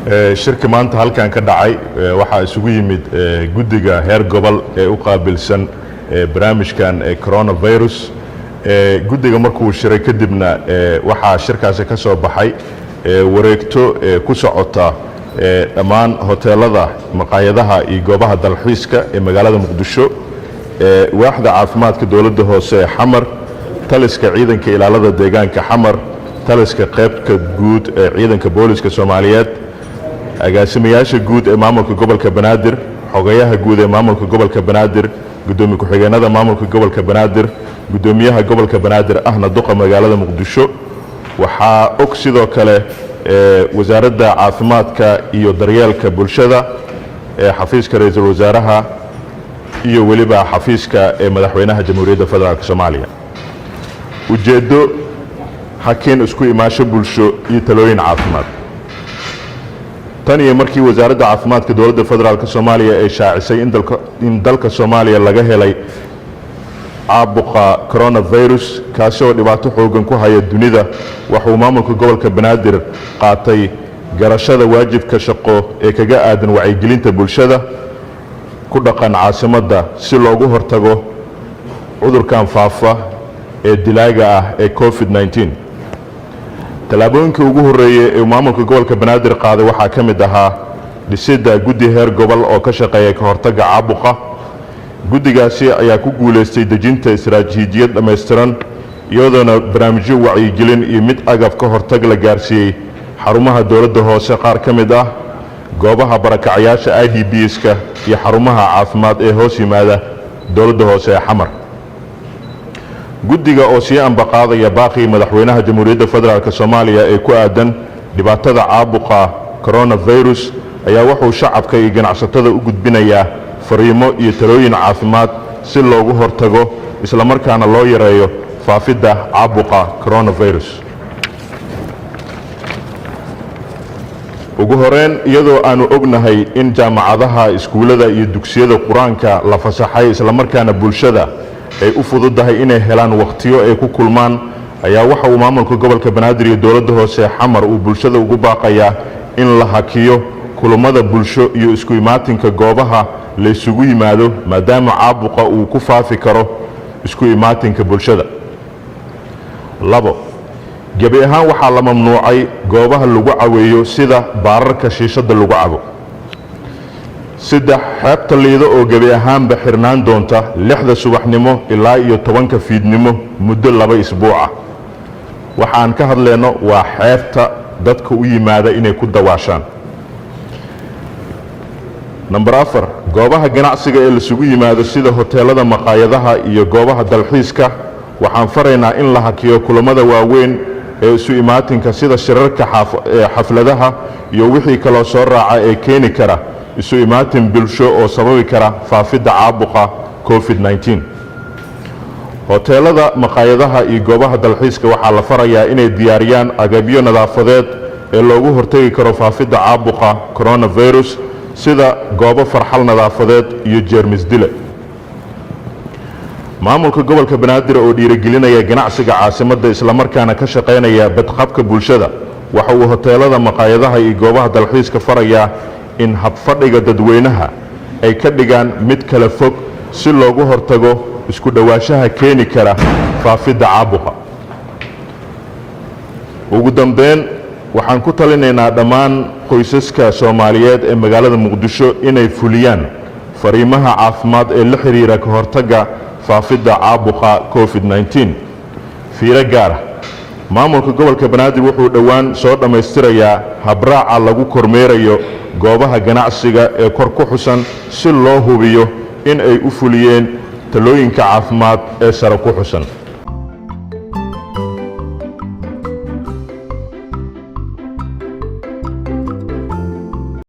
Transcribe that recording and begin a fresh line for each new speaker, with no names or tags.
Shirka maanta halkan ka dhacay waxaa isugu yimid guddiga heer gobol ee u qaabilsan barnaamijkan coronavirus. Guddiga markuu shiray kadibna waxaa shirkaasi ka soo baxay wareegto ku socota dhammaan hoteelada, maqaayadaha iyo goobaha dalxiiska ee magaalada Muqdisho, waaxda caafimaadka dowladda hoose ee Xamar, taliska ciidanka ilaalada deegaanka Xamar, taliska qaybta guud ee ciidanka booliska Soomaaliyeed, agaasimayaasha guud ee maamulka gobolka Banaadir, xogayaha guud ee maamulka gobolka Banaadir, guddoomiye ku-xigeenada maamulka gobolka Banaadir, guddoomiyaha gobolka Banaadir ahna duqa magaalada Muqdisho. Waxaa og sidoo kale wasaaradda caafimaadka iyo daryeelka bulshada, ee xafiiska ra-iisul wasaaraha iyo weliba xafiiska ee madaxweynaha Jamhuuriyadda Federaalka Soomaaliya. Ujeeddo: hakin isku imaasho bulsho iyo talooyin caafimaad. Tan iyo markii wasaaradda caafimaadka dowladda Federaalka Soomaaliya ay shaacisay in dalka Soomaaliya laga helay caabuqa coronavirus, kaasi oo dhibaato xoogan ku haya dunida, waxauu maamulka gobolka Banaadir qaatay garashada waajibka shaqo ee kaga aadan wacyigelinta bulshada ku dhaqan caasimadda si loogu hortago cudurkan faafa ee dilaaga ah ee COVID-19. Tallaabooyinkii ugu horreeyey ee maamulka gobolka Banaadir qaaday waxaa ka mid ahaa dhisidda guddi heer gobol oo ka shaqeeya ka hortagga caabuqa. Guddigaasi ayaa ku guulaystay dejinta istaraatiijiyad dhammaystiran, iyadoona barnaamijyo wacyigelin iyo mid agab ka hortag la gaarsiiyey xarumaha dowladda hoose qaar ka mid ah, goobaha barakacayaasha IDPs-ka iyo xarumaha caafimaad ee hoos yimaada dowladda hoose ee Xamar. Guddiga oo sii ambaqaadaya baaqii madaxweynaha Jamhuuriyadda Federaalka Soomaaliya ee ku aadan dhibaatada caabuqa coronavirus ayaa wuxuu shacabka iyo ganacsatada u gudbinayaa fariimo iyo talooyin caafimaad si loogu hortago islamarkaana loo yareeyo faafidda caabuqa coronavirus. Ugu horeyn, iyadoo aanu ognahay in jaamacadaha, iskuullada iyo dugsiyada qur-aanka la fasaxay, islamarkaana bulshada ay u fududahay inay helaan wakhtiyo ay ku kulmaan, ayaa waxa uu maamulka gobolka Banaadir iyo dowladda hoose Xamar uu bulshada ugu baaqayaa in la hakiyo kulammada bulsho iyo isku imaatinka goobaha la isugu yimaado, maadaama caabuqa uu ku faafi karo isku imaatinka bulshada. Labo, gebi ahaan waxaa la mamnuucay goobaha lagu caweeyo sida baararka shiishadda lagu cabo. Saddex, xeebta Liido oo gebi ahaanba xirnaan doonta 6da subaxnimo ilaa iyo 10ka fiidnimo muddo 2 isbuuca. Waxaan ka hadlayno waa xeebta dadka u yimaada inay ku dawaashaan. Number 4, goobaha ganacsiga ee laisugu yimaado sida hoteelada, maqaayadaha iyo goobaha dalxiiska waxaan faraynaa in la hakiyo kulammada waaweyn ee isu imaatinka sida shirarka, xafladaha iyo wixii kaloo soo raaca ee keeni kara isu imaatin bulsho oo sababi kara faafidda caabuqa COVID-19. Hoteelada, maqaayadaha iyo goobaha dalxiiska waxaa la farayaa inay diyaariyaan agabyo nadaafadeed ee loogu hortegi karo faafidda caabuqa coronavirus, sida goobo farxal nadaafadeed iyo jeermis dile. Maamulka gobolka Banaadir oo dhiirigelinaya ganacsiga caasimadda islamarkaana ka shaqaynaya badqabka bulshada waxa uu hoteelada, maqaayadaha iyo goobaha dalxiiska farayaa in habfadhiga dadweynaha ay ka dhigaan mid kala fog si loogu hortago isku dhowaanshaha keeni kara faafidda caabuqa. Ugu dambeyn, waxaan ku talinaynaa dhammaan qoysaska Soomaaliyeed ee magaalada Muqdisho inay fuliyaan fariimaha caafimaad ee la xiriira ka hortagga faafidda caabuqa COVID-19. Fiiro gaara: maamulka gobolka Banaadir wuxuu dhowaan soo dhammaystirayaa habraaca lagu kormeerayo goobaha ganacsiga ee kor ku xusan si loo hubiyo in ay u fuliyeen talooyinka caafimaad ee sare ku xusan.